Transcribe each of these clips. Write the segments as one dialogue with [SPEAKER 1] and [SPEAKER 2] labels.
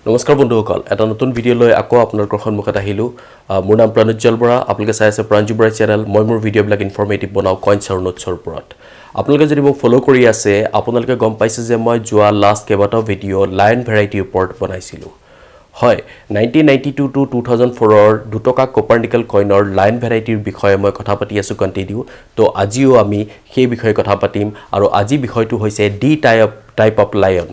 [SPEAKER 1] নমস্কাৰ বন্ধুসকল, এটা নতুন ভিডিঅ' লৈ আকৌ আপোনালোকৰ সন্মুখত আহিলোঁ। মোৰ নাম প্ৰণোজ্জ্বল বৰা, আপোনালোকে চাই আছে প্ৰাঞ্জু বৰা চেনেল। মই মোৰ ভিডিঅ'বিলাক ইনফৰ্মেটিভ বনাওঁ কইনছ আৰু নোটছৰ ওপৰত। আপোনালোকে যদি মোক ফ'ল' কৰি আছে, আপোনালোকে গম পাইছে যে মই যোৱা লাষ্ট কেইবাটাও ভিডিঅ' লায়ন ভেৰাইটিৰ ওপৰত বনাইছিলোঁ। হয়, 1992 টু 2004ৰ 2 টকা কপাৰনিকেল কইনৰ লায়ন ভেৰাইটিৰ বিষয়ে মই কথা পাতি আছোঁ কণ্টিনিউ। তো আজিও আমি সেই বিষয়ে কথা পাতিম আৰু আজি বিষয়টো হৈছে D type of lion।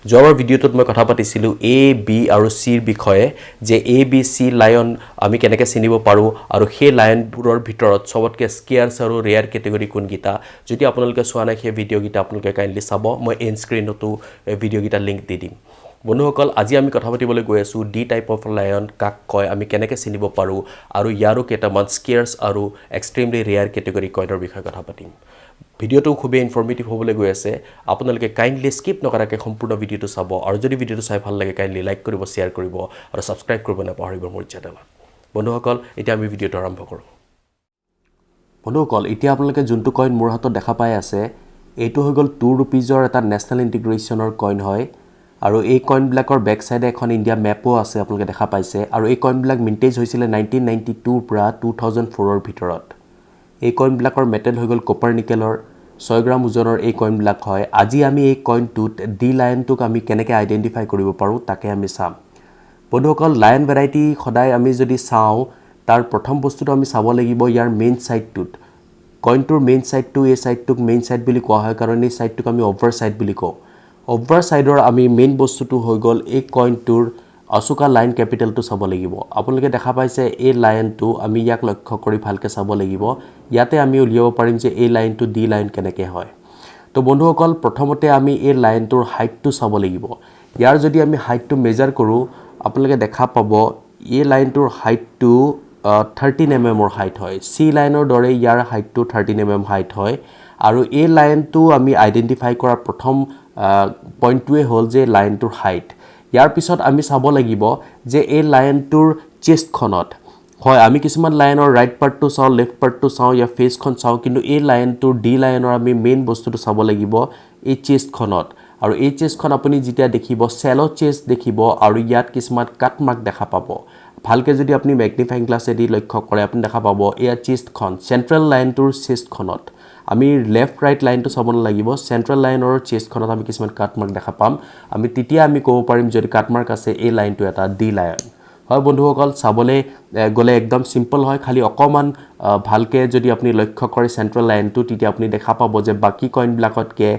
[SPEAKER 1] যোৱাবাৰ ভিডিঅ'টোত মই কথা পাতিছিলোঁ এ, বি আৰু চিৰ বিষয়ে, যে এ, বি, চি লায়ন আমি কেনেকৈ চিনিব পাৰোঁ আৰু সেই লায়নবোৰৰ ভিতৰত চবতকৈ স্কেয়াৰ্ছ আৰু ৰেয়াৰ কেটেগৰী কোনকেইটা। যদি আপোনালোকে চোৱা নাই সেই ভিডিঅ'কেইটা, আপোনালোকে কাইণ্ডলি চাব। মই এণ্ড স্ক্ৰীণতো ভিডিঅ'কেইটা লিংক দি দিম। বন্ধুসকল, আজি আমি কথা পাতিবলৈ গৈ আছোঁ ডি টাইপ অফ লায়ন কাক কয়, আমি কেনেকৈ চিনিব পাৰোঁ আৰু ইয়াৰো কেইটামান স্কেয়াৰ্ছ আৰু এক্সট্ৰিমলি ৰেয়াৰ কেটেগৰী কইনৰ বিষয়ে কথা পাতিম। ভিডিঅ'টো খুবেই ইনফৰ্মেটিভ হ'বলৈ গৈ আছে। আপোনালোকে কাইণ্ডলি স্কিপ নকৰাকৈ সম্পূৰ্ণ ভিডিঅ'টো চাব আৰু যদি ভিডিঅ'টো চাই ভাল লাগে, কাইণ্ডলি লাইক কৰিব, শ্বেয়াৰ কৰিব আৰু ছাবস্ক্ৰাইব কৰিব নাপাহৰিব মোৰ চেনেলত। বন্ধুসকল, এতিয়া আমি ভিডিঅ'টো আৰম্ভ কৰোঁ। বন্ধুসকল, এতিয়া আপোনালোকে যোনটো কইন মোৰ হাতত দেখা পাই আছে, এইটো হৈ গ'ল 2 ৰুপিজৰ এটা নেশ্যনেল ইণ্টিগ্ৰেশ্যনৰ কইন হয় আৰু এই কইনবিলাকৰ বেক চাইডে এখন ইণ্ডিয়া মেপো আছে, আপোনালোকে দেখা পাইছে। আৰু এই কইনবিলাক মিণ্টেজ হৈছিলে 1992ৰ পৰা 2004ৰ ভিতৰত। এই কইনবিলাকৰ মেটেল হৈ গ'ল কপাৰ নিকেলৰ। 6 গ্ৰাম ওজনৰ এই কইনবিলাক হয়। আজি আমি এই কইনটোত ডি লায়নটোক আমি কেনেকৈ আইডেণ্টিফাই কৰিব পাৰোঁ, তাকে আমি চাম। বন্ধুসকল, লায়ন ভেৰাইটি সদায় আমি যদি চাওঁ, তাৰ প্ৰথম বস্তুটো আমি চাব লাগিব ইয়াৰ মেইন ছাইডটোত। কইনটোৰ মেইন ছাইডটো, এই ছাইডটোক মেইন ছাইড বুলি কোৱা হয়, কাৰণ এই ছাইডটোক আমি অভাৰ ছাইড বুলি কওঁ। অভাৰ ছাইডৰ আমি মেইন বস্তুটো হৈ গ'ল এই কইনটোৰ অশোকা লায়ন কেপিটেলটো চাব লাগিব। আপোনালোকে দেখা পাইছে এই লায়নটো, আমি ইয়াক লক্ষ্য কৰি ভালকৈ চাব লাগিব। ইয়াতে আমি উলিয়াব পাৰিম যে এই লাইনটো ডি লাইন কেনেকৈ হয়। তো বন্ধুসকল, প্ৰথমতে আমি এই লাইনটোৰ হাইটটো চাব লাগিব। ইয়াৰ যদি আমি হাইটটো মেজাৰ কৰোঁ, আপোনালোকে দেখা পাব এই লাইনটোৰ হাইটটো 13 এম এমৰ হাইট হয়। চি লাইনৰ দৰে ইয়াৰ হাইটটো 13 এম এম হাইট হয়। আৰু এই লাইনটো আমি আইডেণ্টিফাই কৰাৰ প্ৰথম পইণ্টটোৱে হ'ল যে লাইনটোৰ হাইট। ইয়াৰ পিছত আমি চাব লাগিব যে এই লাইনটোৰ চেষ্টখনত হয়, আমি কিছুমান লাইনৰ ৰাইট পাৰ্টটো চাওঁ, লেফ্ট পাৰ্টটো চাওঁ, ইয়াৰ ফেচখন চাওঁ, কিন্তু এই লাইনটোৰ ডি লাইনৰ আমি মেইন বস্তুটো চাব লাগিব এই চেষ্টখনত। আৰু এই চেষ্টখন আপুনি যেতিয়া দেখিব, চেল' চেষ্ট দেখিব আৰু ইয়াত কিছুমান কাট মাৰ্ক দেখা পাব। ভালকৈ যদি আপুনি মেগনিফাইং গ্লাছেদি লক্ষ্য কৰে, আপুনি দেখা পাব এয়া চেষ্টখন, চেণ্ট্ৰেল লাইনটোৰ চেষ্টখনত। আমি লেফ্ট ৰাইট লাইনটো চাব নালাগিব, চেণ্ট্ৰেল লাইনৰ চেষ্টখনত আমি কিছুমান কাট মাৰ্ক দেখা পাম। আমি তেতিয়া আমি ক'ব পাৰিম, যদি কাট মাৰ্ক আছে, এই লাইনটো এটা ডি লাইন হয়। বন্ধুসকল, চাবলৈ গ'লে একদম চিম্পল হয়। খালি অকণমান ভালকৈ যদি আপুনি লক্ষ্য কৰে চেণ্ট্ৰেল লাইনটো, তেতিয়া আপুনি দেখা পাব যে বাকী কইনবিলাকতকৈ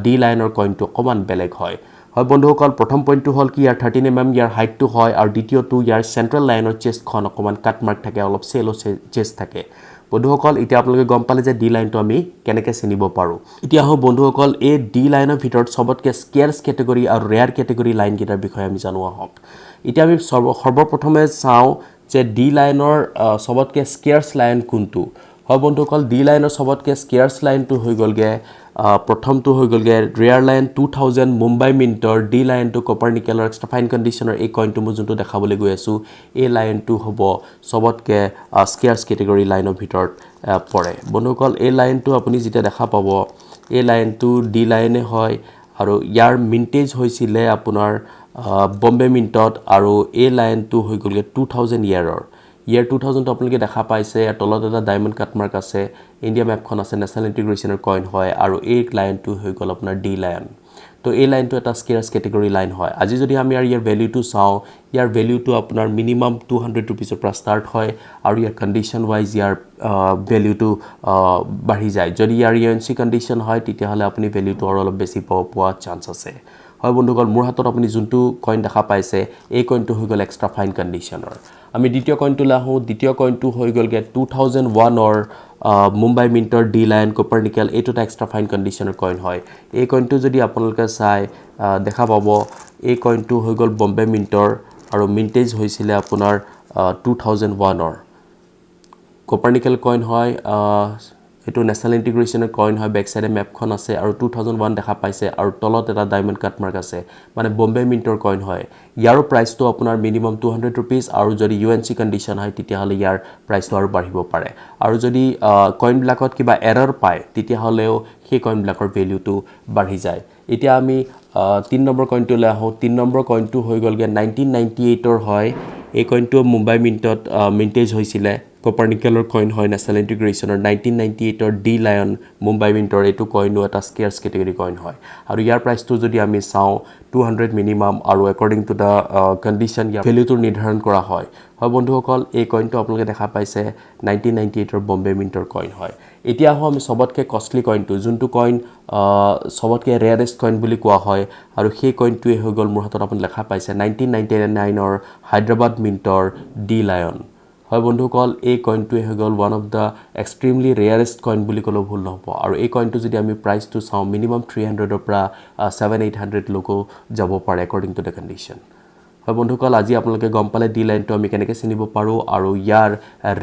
[SPEAKER 1] ডি লাইনৰ কইনটো অকণমান বেলেগ হয়। হয় বন্ধুসকল, প্ৰথম পইণ্টটো হ'ল কি ইয়াৰ 13 এম এম ইয়াৰ হাইটটো হয় আৰু দ্বিতীয়টো ইয়াৰ চেণ্ট্ৰেল লাইনৰ চেষ্টখন অকণমান কাট মাৰ্ক থাকে, অলপ চেলো চেষ্ট থাকে। বন্ধুসকল, এতিয়া আপোনালোকে গম পালে যে ডি লাইনটো আমি কেনেকৈ চিনিব পাৰোঁ। এতিয়া আহোঁ বন্ধুসকল, এই ডি লাইনৰ ভিতৰত চবতকৈ স্কেয়াৰ্ছ কেটেগৰী আৰু ৰেয়াৰ কেটেগৰী লাইনকেইটাৰ বিষয়ে আমি জানো আহক। এতিয়া আমি সৰ্বপ্ৰথমে চাওঁ যে ডি লাইনৰ চবতকৈ স্কেয়াৰ্ছ লাইন কোনটো হয়। বন্ধুসকল, ডি লাইনৰ চবতকৈ স্কেয়াৰ্ছ লাইনটো হৈ গ'লগৈ, প্ৰথমটো হৈ গ'লগৈ ৰেয়াৰ লাইন 2000 মুম্বাই মিণ্টৰ ডি লাইনটো, কপাৰ নিকেলৰ এক্সট্ৰা ফাইন কণ্ডিশ্যনৰ এই কইনটো মই যোনটো দেখাবলৈ গৈ আছোঁ, এই লাইনটো হ'ব চবতকৈ স্কেয়াৰ্ছ কেটেগৰী লাইনৰ ভিতৰত পৰে। বন্ধুসকল, এই লাইনটো আপুনি যেতিয়া দেখা পাব, এই লাইনটো ডি লাইনে হয় আৰু ইয়াৰ মিণ্টেজ হৈছিলে আপোনাৰ বম্বে মিণ্টত আৰু এই লাইনটো হৈ গ'লগৈ 2000 ইয়েৰৰ, ইয়েৰ 2000টো আপোনালোকে দেখা পাইছে। ইয়াৰ তলত এটা ডায়মণ্ড কাটমাৰ্ক আছে, ইণ্ডিয়া মেপখন আছে, নেশ্যনেল ইণ্টিগ্ৰেশ্যনৰ কইন হয় আৰু এই লাইনটো হৈ গ'ল আপোনাৰ ডি লায়ন। তো এই লাইনটো এটা স্কেয়াৰ্ছ কেটেগৰী লাইন হয়। আজি যদি আমি আৰু ইয়াৰ ভেলিউটো চাওঁ, ইয়াৰ ভেলিউটো আপোনাৰ মিনিমাম 200 ৰুপিজৰ পৰা ষ্টাৰ্ট হয় আৰু ইয়াৰ কণ্ডিশ্যন ৱাইজ ইয়াৰ ভেলিউটো বাঢ়ি যায়। যদি ইয়াৰ ইউ এন চি কণ্ডিশ্যন হয়, তেতিয়াহ'লে আপুনি ভেলিউটো আৰু অলপ বেছি পোৱা চান্স আছে। হয় বন্ধুসকল, মোৰ হাতত আপুনি যোনটো কইন দেখা পাইছে, এই কইনটো হৈ গ'ল এক্সট্ৰা ফাইন কণ্ডিশ্যনৰ। আমি দ্বিতীয় কইনটোলৈ আহোঁ। দ্বিতীয় কইনটো হৈ গ'লগৈ 2001ৰ মুম্বাই মিণ্টৰ ডি লায়ন কপাৰ নিকেল। এইটো এটা এক্সট্ৰা ফাইন কণ্ডিশ্যনৰ কইন হয়। এই কইনটো যদি আপোনালোকে চাই, দেখা পাব এই কইনটো হৈ গ'ল বম্বে মিণ্টৰ আৰু মিণ্টেজ হৈছিলে আপোনাৰ 2001ৰ। কপাৰ নিকেল কইন হয়, এইটো নেশ্যনেল ইণ্টিগ্ৰেশ্যনৰ কইন হয়। বেক চাইডে মেপখন আছে আৰু 2001 দেখা পাইছে আৰু তলত এটা ডায়মণ্ড কাট মাৰ্ক আছে, মানে বম্বে মিণ্টৰ কইন হয়। ইয়াৰো প্ৰাইচটো আপোনাৰ মিনিমাম 200 ৰুপিজ আৰু যদি ইউ এন চি কণ্ডিশ্যন হয়, তেতিয়াহ'লে ইয়াৰ প্ৰাইচটো আৰু বাঢ়িব পাৰে। আৰু যদি কইনবিলাকত কিবা এৰৰ পায়, তেতিয়াহ'লেও সেই কইনবিলাকৰ ভেলিউটো বাঢ়ি যায়। এতিয়া আমি 3 নম্বৰ কইনটোলৈ আহোঁ। 3 নম্বৰ কইনটো হৈ গ'লগৈ 1998ৰ হয়। এই কইনটো মুম্বাই মিণ্টত মিণ্টেজ হৈছিলে। কপাৰনিকেলৰ কইন হয়, নেশ্যনেল ইণ্টিগ্ৰেশ্যনৰ 1998ৰ ডি লায়ন, মুম্বাই মিণ্টৰ এইটো কইনো এটা স্কেয়াৰ্ছ কেটেগৰী কইন হয়। আৰু ইয়াৰ প্ৰাইচটো যদি আমি চাওঁ, 200 মিনিমাম আৰু একৰ্ডিং টু the condition ইয়াৰ ভেলুটো নিৰ্ধাৰণ কৰা হয়। হয় বন্ধুসকল, এই কইনটো আপোনালোকে দেখা পাইছে, 1998ৰ বম্বে মিণ্টৰ কইন হয়। এতিয়া আহোঁ আমি চবতকৈ কষ্টলি কইনটো, যোনটো কইন চবতকৈ ৰেয়াৰেষ্ট কইন বুলি কোৱা হয়। আৰু সেই কইনটোৱে হৈ গ'ল মোৰ হাতত আপুনি দেখা পাইছে, 1999ৰ হায়দৰাবাদ মিণ্টৰ ডি লায়ন হয়। বন্ধুসকল, এই কইনটোৱে হৈ গ'ল one of the extremely rarest coin বুলি ক'লেও ভুল নহ'ব। আৰু এই কইনটো যদি আমি প্ৰাইচটো চাওঁ, মিনিমাম 300ৰ পৰা 700-800লৈকেও যাব পাৰে একৰ্ডিং টু the condition হয়। বন্ধুসকল, আজি আপোনালোকে গম পালে ডি লায়নটো আমি কেনেকৈ চিনিব পাৰোঁ আৰু ইয়াৰ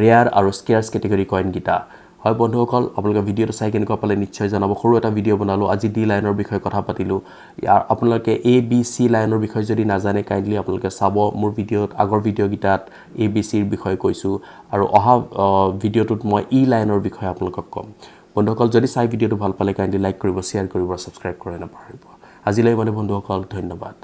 [SPEAKER 1] ৰেয়াৰ আৰু স্কেয়াৰ্ছ কেটেগৰী কইনকেইটা হয়। বন্ধুসকল, আপোনালোকে ভিডিঅ'টো চাই কেনেকুৱা পালে নিশ্চয় জনাব। সৰু এটা ভিডিঅ' বনালোঁ আজি, ডি লায়নৰ বিষয়ে কথা পাতিলোঁ। ইয়াৰ আপোনালোকে এ, বি, চি লায়নৰ বিষয়ে যদি নাজানে, কাইণ্ডলি আপোনালোকে চাব মোৰ ভিডিঅ'ত, আগৰ ভিডিঅ'কেইটাত এ, বি, চিৰ বিষয়ে কৈছোঁ। আৰু অহা ভিডিঅ'টোত মই ই লায়নৰ বিষয়ে আপোনালোকক ক'ম। বন্ধুসকল, যদি চাই ভিডিঅ'টো ভাল পালে কাইণ্ডলি লাইক কৰিব, শ্বেয়াৰ কৰিব আৰু ছাবস্ক্ৰাইব কৰিব নাপাহৰিব। আজিলৈ মানে বন্ধুসকল, ধন্যবাদ।